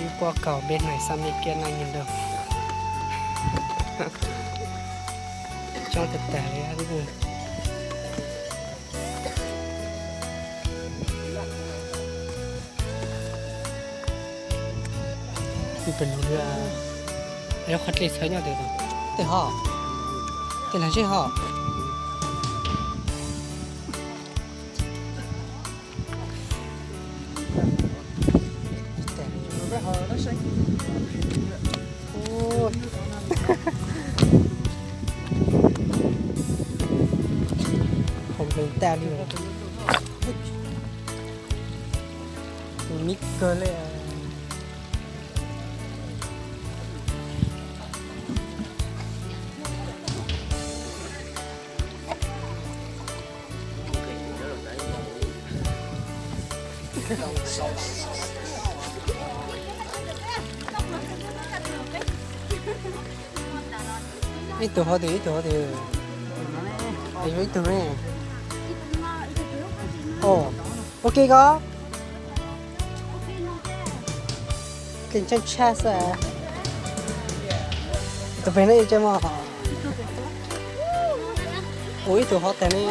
Ib pob kaus peb hnaim xab mej kiab naj nyiaj nrog. Coob tag tag li. Ib pes lug li, qhov dlej txhawv nyob twg, tej ho, tej lag zeb ho. Hau nplees tag li. Tus mib kawg li. Ib tug hov twg, ib tug hov twg, es yuav ib tug ne. Ua ke ko. Keej tshaj tshaj xwb. Tus pem no ib tse mog. Ua ib tug hov tag ne.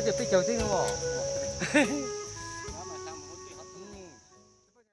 Peb caug xwb os.